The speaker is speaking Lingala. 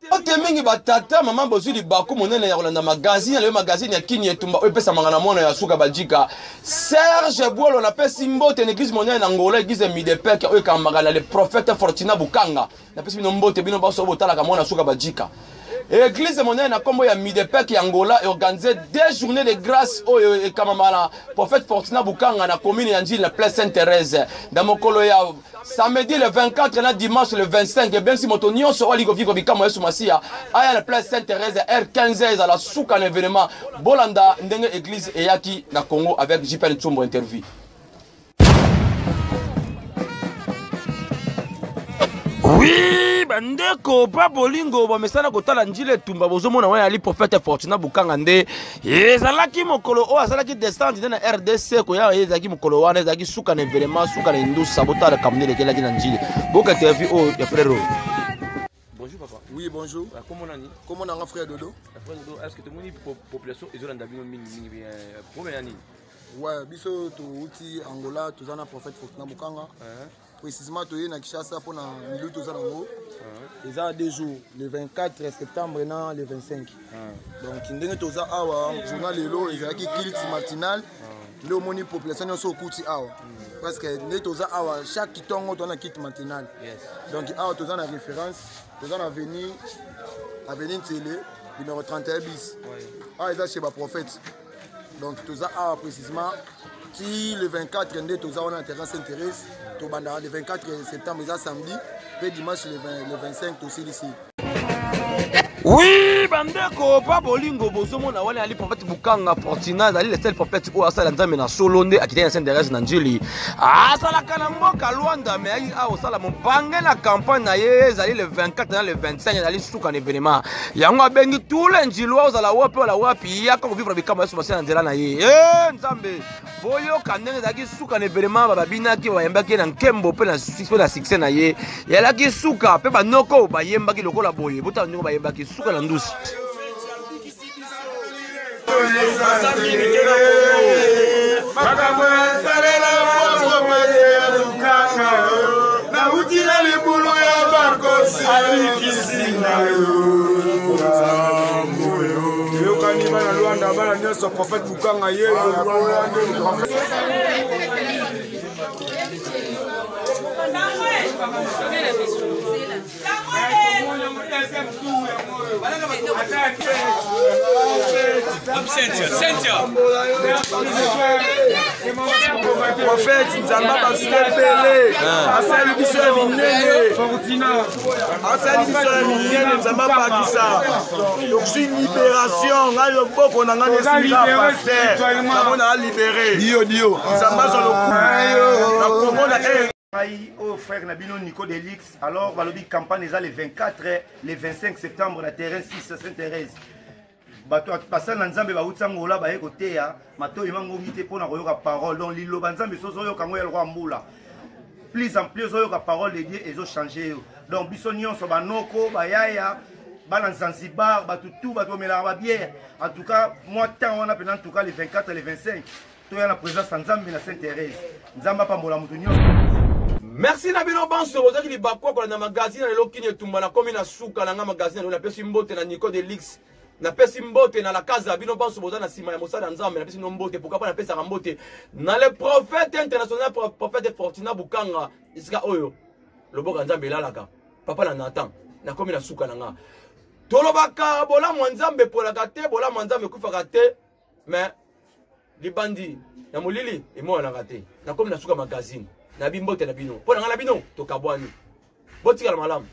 Mbote mingi ba tata mama bozwi libaku monene ya kolanda magazine ya lelo magazine ya kini etumba oyo epesamaka na mwana ya suka bajika Serge Bwolo napesi mbote na eglise monene na Angola eglise ya Midepec oyo ekambaka na le prophète Fortuna Bukanga napesi bino mbote bino banso oyo botalaka mwana suka bajika Eglise monene na kombo ya Midepec ya Angola organise deux journées de grâce oyo ekamama na prophète Fortuna Bukanga na commune ya Ndjili na place Sainte Thérèse na mokolo ya samedi le 24 na dimanche le 25 ebengisi moto nyonso oyo alingi kovivre bikamwa yesu masiya aya na place sainte thérèse heure 15 ezala suka na événement bolanda ndenge église eyaki na congo avec jpn ntsumbo interview Oui, bandeko pa bolingo bamesana kotala njila etumba bozomona wana ali prophète Fortuna Bukanga nde ezalaki mokolo oyo asalaki descente nde na rdc koya ye ezalaki mokolo wana ezalaki suka na evenement suka na indusa botala likambo nde elekelaki na njili boka interview oyo ya frère oyo Bonjour papa. Oui, bonjour. Ah, comment nani Comment nanga frère Dodo ah, Frère Dodo, est-ce que tout le monde population ezolanda bino mingi mingi bien problème ya nini Ouais, biso touti Angola, toza na prophète Fortuna Bukanga. Uh-huh. Précisément toye na Kinshasa mpona milu toza nango. Uh-huh. Eza deux jours, le 24 septembre na le 25. Uh-huh. Donc ndenge toza awa, journal lelo ezalaki culte matinal. Nde omoni population nyonso okuti awa. Mm. Parce que nde toza awa chaque ntongo toza na culte matinal. Yes. Donc awa toza na référence, toza na avenue avenue Ntsele numéro 31 bis. Awa eza chez ba prophètes. Donc toza awa précisément ti le 24 nde toza wana na terrain Sainte Thérèse tobanda le 24 septembre eza samedi mpe dimanche le, 20, le 25 tosilisi. Oui, bandeko pa bolingo bozomona wana ali prophète Bukanga Fortuna azali le seul prophète oyo asala nzambe na solo nde akitaki na Sainte Thérèse na Njili asalaka na mboka Luanda mais ayaki awa kosala mobange na campagne na ye ezali le 24 na le 25 ezali suka na événement yango abengi tous les Njilois ozala wapi ola wapi yaka kovivre bikamwa Yesu Masiya na nzela na ye e Nzambe boyoka ndenge ezalaki suka na evenement babinaki bayembaki ye na nkembo mpe na succès na ye ezalaki suka mpe banoko bayembaki lokola boye botala ndenge bayembaki suka na ndusi makambo esalela lukanga nauti na libulu ya bakosi abikisi na yo eyokani bana lwanda bana nyonso prophète bukanga ye Prophète nzambe abasula ebele asali biso ya minene asali biso ya minene nzambe abakisa tozwi libération ngai loboko na ngai nesimika paster nango na libéré nzambe azwa lokumu na kongo na ngai oyo frère na bino Nico Delix alors balobi campagne eza le 24 le 25 septembre na terrain 6 Sainte Thérèse bato basali na nzambe bauti angola baye koteya matoi mangongi te mpo na koyoka parole donc liloba nzambe soki ozoyoka yango ya lokola mbula plus en plus ozoyoka parole de dieu ezochange yo donc biso nyonso banoko bayaya bana zanzibar bato tout bato bamelaka babiere en tout cas mwa temps wana mpena en tout cas le 24 le 25 toya na présence ya nzambe na sainte thérèse nzambe apambola moto nyonso merci na bino banso bozwaki libaku ya kolanda magazine na lelo kini etumba nakomi na suka na nga magazine na lelo napesi mbote na nico de lix napesi mbote na la casa bino banso boza na nsima ya mosala ya nzambe napesi bino mbote pourquoi pas napesaka mbote na le prophète international prophète fortuna bukanga esika oyo loboko ya nzambe elalaka papa na nathan nakomi na suka na nga tolobaka bolamu ya nzambe epolaka te bolamu ya nzambe ekufaka te mais libandi ya molili emonanaka te nakomi na suka magazine nabi mbote na bino mpo na ngai na bino tokabwani botikala malamu.